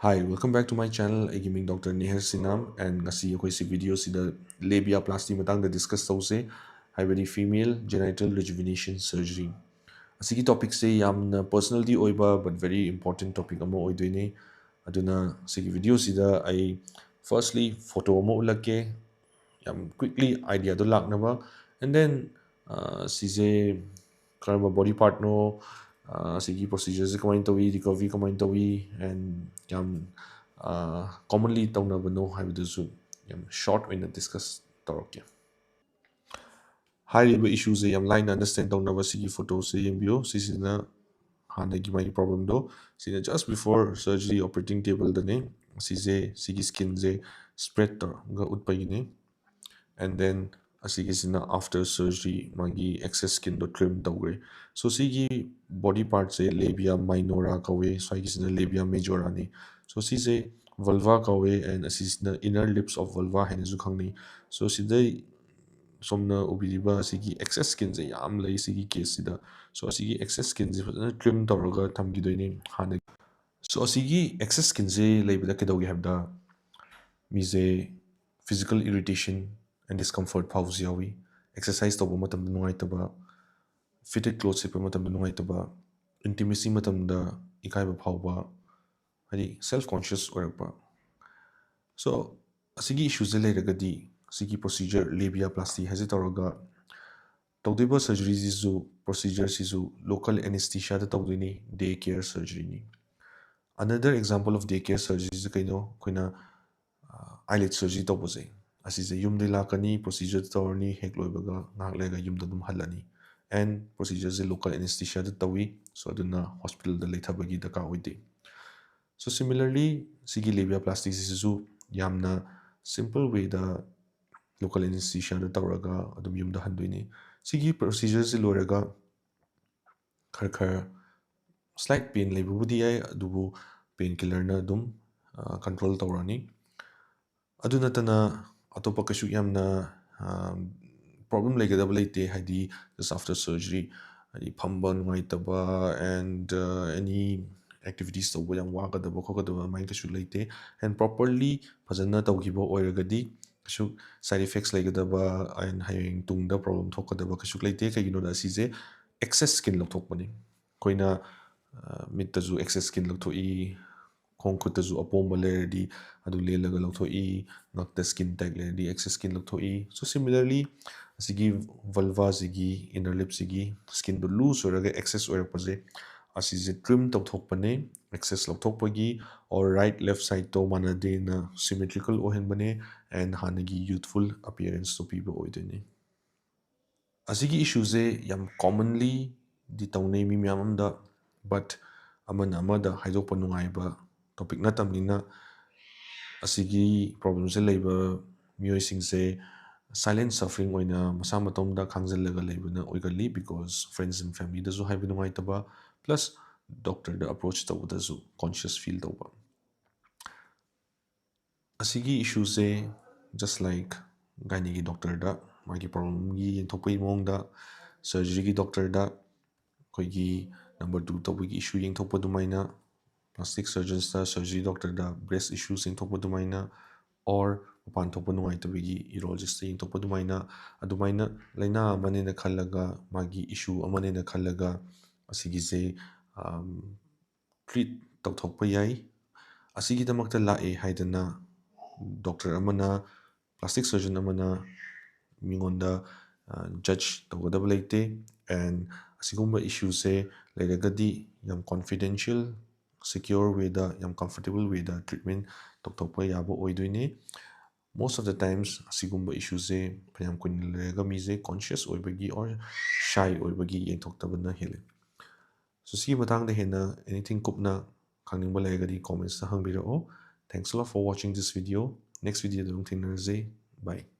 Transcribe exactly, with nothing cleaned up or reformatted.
Hi, welcome back to my channel. ꯑꯩꯒꯤ ꯃꯤꯡ Doctor Neher Sinam, and ꯉꯁꯤ ꯑꯩꯈꯣꯏ ꯁꯤ video ꯁꯤꯗ labiaplasty ꯃꯇꯥꯡꯗ discuss ꯇꯧꯁꯦ, ꯍꯥꯏꯕꯗꯤ female genital rejuvenation surgery꯫ ꯑꯁꯤꯒꯤ topic ꯁꯦ ꯌꯥꯝꯅ personal ꯗꯤ ꯑꯣꯏꯕ but very important topic ꯑꯃ ꯑꯣꯏꯗꯣꯏꯅꯦ꯫ ꯑꯗꯨꯅ ꯁꯤꯒꯤ video ꯁꯤꯗ ꯑꯩ firstly photo ꯑꯃ ꯎꯠꯂꯛꯀꯦ, ꯌꯥꯝ quickly idea ꯗꯣ ꯂꯥꯛꯅꯕ, and then ꯑ, ꯁꯤꯁꯦ ꯀꯔꯝꯕ body part ꯅꯣ, ꯑ, ꯁꯤꯒꯤ procedure ꯁꯦ ꯀꯃꯥꯏꯅ ꯇꯧꯏ, recovery ꯀꯃꯥꯏꯅ ꯇꯧꯏ, and ꯌꯥꯝ commonly ꯇꯧꯅꯕꯅꯣ ꯍꯥꯏꯕꯗꯨꯁꯨ ꯌꯥꯝ short ꯑꯣꯏꯅ discuss ꯇꯧꯔꯛꯀꯦ꯫ ꯍꯥꯏꯔꯤꯕ issue ꯁꯦ ꯌꯥꯝ ꯂꯥꯏꯅ understand ꯇꯧꯅꯕ ꯁꯤꯒꯤ photo ꯁꯦ ꯌꯦꯡꯕꯤꯌꯨ꯫ ꯁꯤꯁꯤꯅ ꯍꯥꯟꯅꯒꯤ ꯃꯥꯒꯤ problem ꯗꯣ, ꯁꯤꯅ just before surgery operating table ꯗꯅꯦ꯫ ꯁꯤꯁꯦ, ꯁꯤꯒꯤ skin ꯁꯦ spread ꯇꯧꯔꯒ ꯎꯠꯄꯒꯤꯅꯦ꯫ And then ꯑꯁꯤꯒꯤꯁꯤꯅ after surgery ꯃꯥꯒꯤ excess skin ꯗꯣ trim ꯇꯧꯈ꯭ꯔꯦ꯫ So ꯁꯤꯒꯤ body part ꯁꯦ labia minora ꯀꯧꯋꯦ, ꯁ꯭ꯋꯥꯏꯒꯤꯁꯤꯅ labia majora ꯅꯤ꯫ So ꯁꯤꯁꯦ vulva ꯀꯧꯋꯦ, and ꯑꯁꯤꯁꯤꯅ inner lips of vulva ꯍꯥꯏꯅꯁꯨ ꯈꯪꯅꯩ꯫ So ꯁꯤꯗꯩ ꯁꯣꯝꯅ ꯎꯕꯤꯔꯤꯕ ꯑꯁꯤꯒꯤ excess skin ꯁꯦ ꯌꯥꯝ ꯂꯩ ꯁꯤꯒꯤ case ꯁꯤꯗ꯫ So ꯑꯁꯤꯒꯤ excess skin ꯁꯦ ꯐꯖꯅ trim ꯇꯧꯔꯒ ꯊꯝꯈꯤꯗꯣꯏꯅꯦ ꯍꯥꯟꯅ꯫ So ꯑꯁꯤꯒꯤ excess skin ꯁꯦ ꯂꯩꯕꯗ ꯀꯩꯗꯧꯒꯦ ꯍꯥꯏꯕꯗ, ꯃꯤꯁꯦ physical irritation and discomfort ꯐꯥꯎꯕꯁꯨ ꯌꯥꯎꯏ꯫ Exercise ꯇꯧꯕ ꯃꯇꯝꯗ ꯅꯨꯡꯉꯥꯏꯇꯕ, fitted clothes ꯁꯦꯠꯄ ꯃꯇꯝꯗ ꯅꯨꯡꯉꯥꯏꯇꯕ, intimacy ꯃꯇꯝꯗ ꯏꯀꯥꯏꯕ ꯐꯥꯎꯕ, ꯍꯥꯏꯗꯤ self conscious ꯑꯣꯏꯔꯛꯄ꯫ So ꯑꯁꯤꯒꯤ issue ꯁꯦ ꯂꯩꯔꯒꯗꯤ, ꯁꯤꯒꯤ procedure labiaplasty ꯍꯥꯏꯁꯦ ꯇꯧꯔꯒ ꯇꯧꯗꯣꯏꯕ surgery ꯁꯤꯁꯨ, procedure ꯁꯤꯁꯨ local anesthesia ꯗ ꯇꯧꯗꯣꯏꯅꯤ, day care surgery ꯅꯤ꯫ Another example of day care surgery ꯁꯦ ꯀꯩꯅꯣ? ꯑꯩꯈꯣꯏꯅ eyelid surgery ꯇꯧꯕꯁꯦ, ꯑꯁꯤꯁꯦ ꯌꯨꯝꯗꯩ ꯂꯥꯛꯀꯅꯤ, procedure ꯇꯧꯔꯅꯤ, ꯍꯦꯛ ꯂꯣꯏꯕꯒ ꯉꯥꯏꯍꯥꯛ ꯂꯩꯔꯒ ꯌꯨꯝꯗ ꯑꯗꯨꯝ ꯍꯜꯂꯅꯤ꯫ And procedure say local anesthesia ꯗ ꯇꯧꯏ, so ꯑꯗꯨꯅ hospital ꯗ ꯂꯩꯊꯕꯒꯤ ꯗꯔꯀꯥꯔ ꯑꯣꯏꯗꯦ꯫ So similarly ꯁꯤꯒꯤ labiaplasty ꯁꯤꯁꯨ ꯌꯥꯝꯅ simple way ꯗ local anesthesia ꯗ ꯇꯧꯔꯒ ꯑꯗꯨꯝ ꯌꯨꯝꯗ ꯍꯟꯗꯣꯏꯅꯤ꯫ ꯁꯤꯒꯤ procedure ꯁꯤ ꯂꯣꯏꯔꯒ ꯈꯔ ꯈꯔ slight pain ꯂꯩꯕꯕꯨꯗꯤ ꯌꯥꯏ, ꯑꯗꯨꯕꯨ pain killer ꯅ ꯑꯗꯨꯝ control ꯇꯧꯔꯅꯤ꯫ ꯑꯗꯨ ꯅꯠꯇꯅ ꯑꯇꯣꯞꯄ ꯀꯩꯁꯨ ꯌꯥꯝꯅ problem ꯂꯩꯒꯗꯕ ꯂꯩꯇꯦ, ꯍꯥꯏꯗꯤ just after surgery, ꯍꯥꯏꯗꯤ ꯐꯝꯕ ꯅꯨꯡꯉꯥꯏꯇꯕ and any ꯑꯦꯛꯇꯤꯚꯤꯇꯤꯁ ꯇꯧꯕ ꯌꯥꯝ ꯋꯥꯒꯗꯕ ꯈꯣꯠꯀꯗꯕ ꯑꯗꯨꯃꯥꯏꯅ ꯀꯩꯁꯨ ꯂꯩꯇꯦ꯫ ꯑꯦꯟ ꯄ꯭ꯔꯣꯄꯔꯂꯤ ꯐꯖꯅ ꯇꯧꯈꯤꯕ ꯑꯣꯏꯔꯒꯗꯤ ꯀꯩꯁꯨ ꯁꯥꯏꯠ ꯏꯐꯦꯛꯁ ꯂꯩꯒꯗꯕ ꯑꯦꯟ ꯍꯌꯦꯡ ꯇꯨꯡꯗ ꯄ꯭ꯔꯣꯕ꯭ꯂꯦꯝ ꯊꯣꯛꯀꯗꯕ ꯀꯩꯁꯨ ꯂꯩꯇꯦ꯫ ꯀꯩꯒꯤꯅꯣꯗ ꯑꯁꯤꯁꯦ ꯑꯦꯛꯁꯦꯁ ꯁ꯭ꯀꯤꯟ ꯂꯧꯊꯣꯛꯄꯅꯤ꯫ ꯑꯩꯈꯣꯏꯅ ꯃꯤꯠꯇꯁꯨ ꯑꯦꯛꯁꯦꯁ ꯁ꯭ꯀꯤꯟ ꯂꯧꯊꯣꯛꯏ, ꯈꯣꯡ ꯈꯨꯠꯇꯁꯨ ꯑꯄꯣꯝꯕ ꯂꯩꯔꯗꯤ ꯑꯗꯨ ꯂꯦꯜꯂꯒ ꯂꯧꯊꯣꯛꯏ, ꯉꯛꯇ ꯁ꯭ꯀꯤꯟ ꯇꯦꯛ ꯂꯩꯔꯗꯤ ꯑꯦꯛꯁꯦꯁ ꯁ꯭ꯀꯤꯟ ꯂꯧꯊꯣꯛꯏ꯫ ꯁꯣ ꯁꯤꯃꯤꯂꯔꯂꯤ ꯑꯁꯤꯒꯤ ꯚꯜꯚꯥꯁꯤꯒꯤ ꯏꯟꯅꯔ ꯂꯤꯞꯁꯤꯒꯤ ꯁ꯭ꯀꯤꯟꯗꯣ ꯂꯨꯖ ꯑꯣꯏꯔꯒ ꯑꯦꯛꯁꯦꯁ ꯑꯣꯏꯔꯛꯄꯁꯦ ꯑꯁꯤꯁꯦ ꯇ꯭ꯔꯤꯝ ꯇꯧꯊꯣꯛꯄꯅꯦ꯫ ꯑꯦꯛꯁꯦꯁ ꯂꯧꯊꯣꯛꯄꯒꯤ ꯑꯣꯔ ꯔꯥꯏꯠ ꯂꯦꯐ ꯁꯥꯏꯠꯇꯣ ꯃꯥꯟꯅꯗꯦꯅ ꯁꯤꯃꯦꯇ꯭ꯔꯤꯀꯦꯜ ꯑꯣꯏꯍꯟꯕꯅꯦ ꯑꯦꯟ ꯍꯥꯟꯅꯒꯤ ꯌꯨꯊꯐꯨꯜ ꯑꯄꯤꯌꯔꯦꯟꯁꯇꯣ ꯄꯤꯕ ꯑꯣꯏꯗꯣꯏꯅꯦ꯫ ꯑꯁꯤꯒꯤ ꯏꯁꯨꯁꯦ ꯌꯥꯝ ꯀꯣꯃꯟꯂꯤꯗꯤ ꯇꯧꯅꯩ ꯃꯤ ꯃꯌꯥꯝ ꯑꯃꯗ, ꯕꯠ ꯑꯃꯅ ꯑꯃꯗ ꯍꯥꯏꯗꯣꯛꯄ ꯅꯨꯡꯉꯥꯏꯕ ꯇꯣꯄꯤꯛ ꯅꯠꯇꯕꯅꯤꯅ ꯑꯁꯤꯒꯤ ꯄ꯭ꯔꯣꯕ꯭ꯂꯦꯝꯁꯦ ꯂꯩꯕ ꯃꯤꯑꯣꯏꯁꯤꯡꯁꯦ ꯁꯥꯏꯂꯦꯟ ꯁꯐꯔꯤꯡ ꯑꯣꯏꯅ ꯃꯁꯥ ꯃꯇꯣꯝꯗ ꯈꯥꯡꯖꯜꯂꯒ ꯂꯩꯕꯅ ꯑꯣꯏꯒꯜꯂꯤ꯫ ꯕꯤꯀꯣꯁ ꯐ꯭ꯔꯦꯟꯁ ꯑꯦꯟ ꯐꯦꯃꯤꯂꯤꯗꯁꯨ ꯍꯥꯏꯕ ꯅꯨꯡꯉꯥꯏꯇꯕ, ꯄ꯭ꯂꯁ ꯗꯣꯛꯇꯔꯗ ꯑꯦꯄ꯭ꯔꯣꯆ ꯇꯧꯕꯗꯁꯨ ꯀꯣꯟꯁꯤꯌꯁ ꯐꯤꯜ ꯇꯧꯕ꯫ ꯑꯁꯤꯒꯤ ꯏꯁꯨꯁꯦ ꯖꯁ ꯂꯥꯏꯛ ꯒꯥꯏꯅꯤꯒꯤ ꯗꯣꯛꯇꯔꯗ ꯃꯥꯒꯤ ꯄ꯭ꯔꯣꯕ꯭ꯂꯦꯝꯒꯤ ꯌꯦꯡꯊꯣꯛꯄꯒꯤ ꯃꯑꯣꯡꯗ ꯁꯔꯖꯔꯤꯒꯤ ꯗꯣꯛꯇꯔꯗ ꯑꯩꯈꯣꯏꯒꯤ ꯅꯝꯕꯔ ꯇꯨ ꯇꯧꯕꯒꯤ ꯏꯁꯨ ꯌꯦꯡꯊꯣꯛꯄ ꯑꯗꯨꯃꯥꯏꯅ, ꯄ꯭ꯂꯥꯁꯇꯤꯛ ꯁꯔꯖꯟꯁꯇ ꯁꯔꯖꯔꯤ ꯗꯣꯛꯇꯔꯗ ꯕ꯭ꯔꯦꯁ ꯏꯁꯨꯁ ꯌꯦꯡꯊꯣꯛꯄ ꯑꯗꯨꯃꯥꯏꯅ, ꯑꯣꯔ ꯃꯄꯥꯟ ꯊꯣꯛꯄ ꯅꯨꯡꯉꯥꯏꯇꯕꯒꯤ ꯌꯨꯔꯣꯂꯣꯖꯤꯁꯇ ꯌꯦꯡꯊꯣꯛꯄ ꯑꯗꯨꯃꯥꯏꯅ, ꯑꯗꯨꯃꯥꯏꯅ ꯂꯥꯏꯅꯥ ꯑꯃꯅꯦꯅ ꯈꯜꯂꯒ, ꯃꯥꯒꯤ ꯏꯁꯨ ꯑꯃꯅꯦꯅ ꯈꯜꯂꯒ ꯑꯁꯤꯒꯤꯁꯦ ꯇ꯭ꯔꯤꯠ ꯇꯧꯊꯣꯛꯄ ꯌꯥꯏ꯫ ꯑꯁꯤꯒꯤꯗꯃꯛꯇ ꯂꯥꯛꯑꯦ ꯍꯥꯏꯗꯅ ꯗꯣꯛꯇꯔ ꯑꯃꯅ, ꯄ꯭ꯂꯥꯁꯇꯤꯛ ꯁꯔꯖꯟ ꯑꯃꯅ ꯃꯤꯉꯣꯟꯗ ꯖꯖ ꯇꯧꯒꯗꯕ ꯂꯩꯇꯦ꯫ ꯑꯦꯟ ꯑꯁꯤꯒꯨꯝꯕ ꯏꯁꯨꯁꯦ ꯂꯩꯔꯒꯗꯤ ꯌꯥꯝ ꯀꯣꯟꯐꯤꯗꯦꯟꯁꯤꯌꯦꯜ, ꯁꯦꯀ꯭ꯌꯣꯔ ꯋꯦꯗ, ꯌꯥꯝ ꯀꯝꯐꯔꯇꯦꯕꯜ ꯋꯦꯗ ꯇ꯭ꯔꯤꯠꯃꯦꯟ ꯇꯧꯊꯣꯛꯄ ꯌꯥꯕ ꯑꯣꯏꯗꯣꯏꯅꯦ꯫ Most of the times ꯑꯁꯤꯒꯨꯝꯕ ꯏꯁꯨꯁꯦ ꯐꯅꯌꯥꯝ ꯀꯨꯏꯅ ꯂꯩꯔꯒ ꯃꯤꯁꯦ ꯀꯣꯟꯁꯤꯌꯁ ꯑꯣꯏꯕꯒꯤ ꯑꯣꯔ ꯁꯥꯏ ꯑꯣꯏꯕꯒꯤ ꯌꯦꯡꯊꯣꯛꯇꯕꯅ ꯍꯦꯜꯂꯦ꯫ ꯁꯣ ꯁꯤꯒꯤ ꯃꯇꯥꯡꯗ ꯍꯦꯟꯅ ꯑꯦꯅꯤꯊꯤꯡ ꯀꯨꯞꯅ ꯈꯪꯅꯤꯡꯕ ꯂꯩꯔꯒꯗꯤ ꯀꯣꯃꯦꯟꯁꯇ ꯍꯪꯕꯤꯔꯛꯑꯣ꯫ Thanks a lot for watching this video. Next videoꯗ ꯑꯗꯨꯝ ꯊꯦꯡꯅꯔꯁꯦ꯫ Bye.